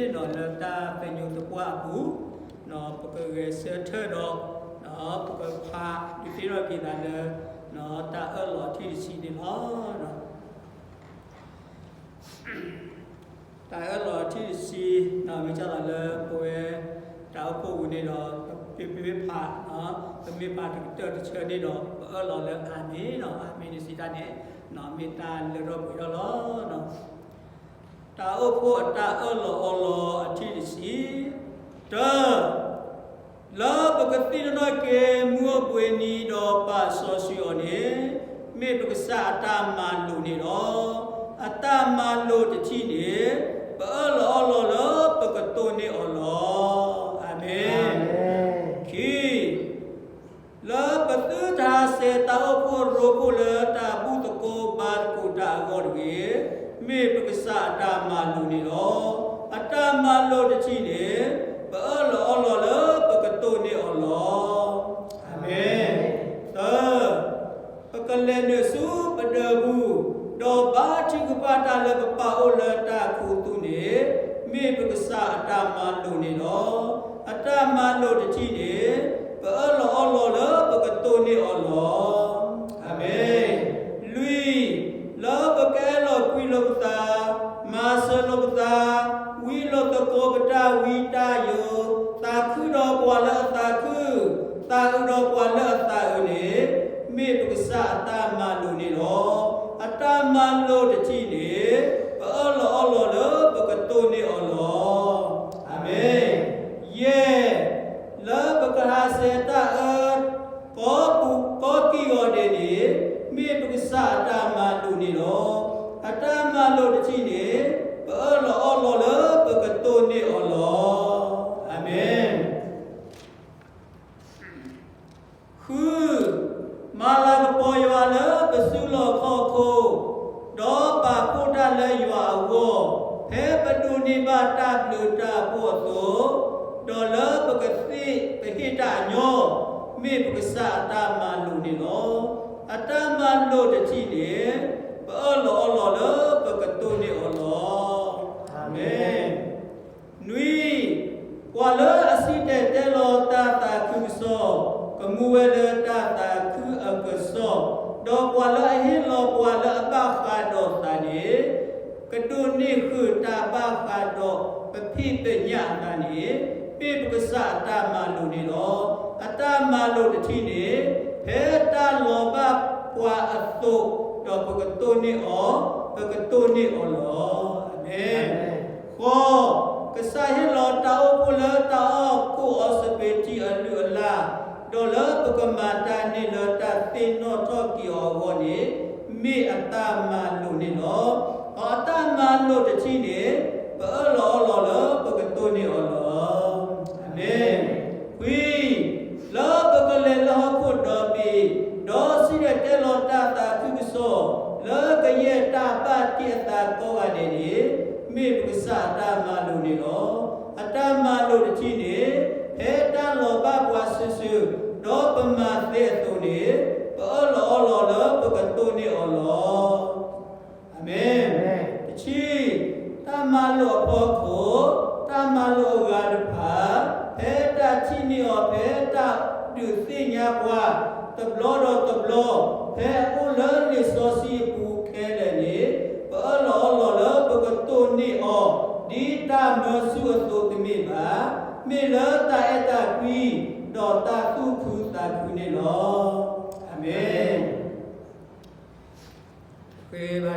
လၢတၢ်သညူးသပှၢ်အပူၤ, ပကဂဲၤဆၢထၢၣ်ဒီး ပကဖးဒုးသ့ၣ်နီၣ်က့ၤသးလၢ တၢ်အၢၣ်လီၤထံၣ်တဆံန့ၣ်လီၤ. တၢ်အၢၣ်လီၤထံၣ်တဆံ မ့ၢ်ကၢ်လီၤလၢပဝဲ တၢ်အိၣ်ဖှိၣ်ပူၤန့ၣ်ဒီး ပဖ့ဖ့ဖး ပမ့ၢ်ဖးတကတၢၢ်တဆၢန့ၣ်ဒီး ပအၢၣ်လီၤလၢအၤမ့ၣ်, အၤမ့ၣ်တဆံတၢ်န့ၣ် မ့ၢ်တၢ်လၢထီၣ်ပှဲၤထီၣ်လီၤ. တၢ်အိၣ်ဖှိၣ်အတၢ်အၢၣ်လီၤအီလီၤအထံၣ်တဆံ, တၢ လၢပကသ့ၣ်နီၣ်ထီၣ်က့ၤမုၢ်အိၣ်ဘှံးနံၤဒီးပာ်စီဆှံအီၤန့ၣ် မ့ၢ်ပကစၢ်အတၢ်မၤလိာ်န့ၣ်လီၤ. အတၢ်မၤလိာ်တထံၣ်န့ၣ် ပအၢၣ်လီၤအီလီၤလၢပကတိၢ်န့ၢ်အီၤလီၤ. အၤမ့ၣ်. ခံ လၢပသုတဟးဆှဲးတၢ်အိၣ်ဖှိၣ်ရိဖှိၣ်လၢတၢ်ဘူၣ်သကိးဘါသကိးတၢ်အဂီၢ်တဂ့ၤ, မ့ၢ်ပကစၢ်အတၢ်မၤလိာ်န့ၣ်လီၤ. အတၢ်မၤလိာ်တထံၣ်န့ၣ် ပအၢၣ်လီၤအီလီၤလၢပကတိၢ်န့ၢ်အီၤလီၤ. အၤမ့ၣ်. သၢ ပကလဲၤနုာ်ဆူပဒၢးပူၤ, ဒီးဘါထုကဖၣ်တၢ်လၢပပၢ်အိၣ်လၢတၢ်ခူသူၣ်န့ၣ် မ့ၢ်ပကစၢ်အတၢ်မၤလိာ်န့ၣ်လီၤ. အတၢ်မၤလိာ်တထံၣ်န့ၣ် ပအၢၣ်လီၤအီလီၤလၢပကတိၢ်န့ၢ်အီၤလီၤ. အၤမ့ၣ်. လွံၢ် လၢပကအဲၣ်လီၤကွံလိာ်ပသး, မၤစၢၤလိာ်ပသး, ဝံလိာ်သကိးပတၢ်ဝံတၢ်ယိာ်, သးခုဒီးပှၤလၢအသးခု, သးအုးဒီးပှၤလၢအသးအုးန့ၣ် မ့ၢ်ပကစၢ်အတၢ်မၤလိာ်န့ၣ်လီၤ. အတၢ်မၤလိာ်တထံၣ်န့ၣ် ပအၢၣ်လီၤအီလီၤလၢပကတိၢ်န့ၢ်အီၤလီၤ. အၤမ့ၣ်. ယဲၢ် လၢပကဟးဆှဲးတၢ်အၢ ကီးပူၤကီးကံၢ်ဂီၤဒဲးန့ၣ် မ့ၢ်ပကစၢ်အတၢ်မၤလိာ်န့ၣ်လီၤ. အတၢ်မၤလိာ်တထံၣ်န့ၣ် ပအၢၣ်လီၤအီလီၤလၢပကတိၢ်န့ၢ်အီၤလီၤ. အၤမ့ၣ်. ဃု မၤလၤကပီၤယွၤလၢပစုလီၢ်ခီၣ်ခိၣ်, ဒီးပာ်ဖှိၣ်တၢ်လၢယွၤအဂီၢ်, ဖဲပဒိးန့ၢ်ဘၣ်တၢ်ဘျုးတၢ်ဖှိၣ်အသိး, ဒီးလၢပကသ့ၣ်ပဟ့ၣ်တၢ်အညီ, မ့ၢ်ပကစၢ်အတၢ်မၤလိာ်န့ၣ်လီၤ. အတၢ်မၤလိာ်တထံၣ်န့ၣ် ပအၢၣ်လီၤအီလီၤလၢပကတိၢ်န့ၢ်အီၤလီၤ. အၤမ့ၣ်. နွံ ပှၤလၢအစံၣ်တဲၤတဲလီၤတၢ်သးခုကစီၣ်, ကမူဝဲလၢတၢ်သးခုအကစီၣ်, ဒီးပှၤလၢအဟ့ၣ်လီၤပှၤလၢအဘၣ်ဃးဒီးသးန့ၣ်, ကဒိးန့ၢ်ဃုာ်တၢ်ဘၣ်ဃးဒီးပဖံးပညၣ်အသးန့ၣ်, မ့ၢ်ပကစၢ်အတၢ်မၤလိာ်န့ၣ်လီၤ. အတၢ်မၤလိာ်တထံၣ်န့ၣ်, ဖဲတၢ်လီၤဘၣ်ပှၤအသိး, ဒီးပကတိၢ်န့ၢ်အီၤ, ပကတိၢ်န့ၢ်အီၤလီၤ. အၤမ့ၣ်. ဃိး ကစၢ်ဟ့ၣ်လီၤတၢ်အိၣ်ဖှိၣ်လၢတၢ်အီၣ်ကိၣ်အီစပံးထံအလုၢ်အလၢ်, ဒီးလၢပကမၤတၢ်န့ၢ်လၢတၢ်သ့ၣ်နီၣ်ထီၣ်က့ၤအီၤအဂီၢ်န့ၣ်, မ့ၢ်အတၢ်မၤလိာ်န့ၣ်လီၤ. ဒီးအတၢ်မၤလိာ်တထံၣ်န့ၣ်, ပအၢၣ်လီၤအီလီၤလၢပကတိၢ်န့ၢ်အီၤလီၤ. အၤမ့ၣ်. ခွံ လၢပကလဲၤလၢဟီၣ်ခိၣ်ဒီဘ့ၣ်, ဒီးစံၣ်တဲၤတဲလီၤတၢ်သးခုကစီၣ်, လၢကယဲၢ်တၢ်ဘၣ်တ့အသးကိးဂၤဒဲးန့ၣ်, မ့ၢ်ပကစၢ်အတၢ်မၤလိာ်န့ၣ်လီၤ. အတၢ်မၤလိာ်တထံၣ်န့ၣ်, ဖဲတၢ်လီၤဘၣ်ပှၤစုာ်စုာ်, ဒီးပမၤသ့အသိးန့ၣ်, ပအၢၣ်လီၤအီလီၤလၢပကတိၢ်န့ၢ်အီၤလီၤ. အၤမ့ၣ်. တဆံ, တၢ်မၤလိာ်အဖီခိၣ်, တၢ်မၤလိာ်အဂၤတဖၣ်, ဖဲတၢ်ထံၣ်န့ၢ်အီၤဖဲတၢ်ဒုးသ့ၣ်ညါပှၤ, တဘျီဒီးတဘျီ, ဖဲအအိၣ်လၢလံာ်စီဆှံအပူၤခဲလၢာ်န့ၣ်, ပအၢၣ်လီၤအီလီၤလၢပကတိၢ်န့ၢ်အီၤ, ဒ်တၢ်မၢဆူၣ်အသိးတမ့ၢ်ဘၣ်, မ့ၢ်လၢတၢ်အဲၣ်တၢ်ကွံ, ဒီးတၢ်သူၣ်ခုသးခုန့ၣ်လီၤ. အၤမ့ၣ်. ဃ့ဘါ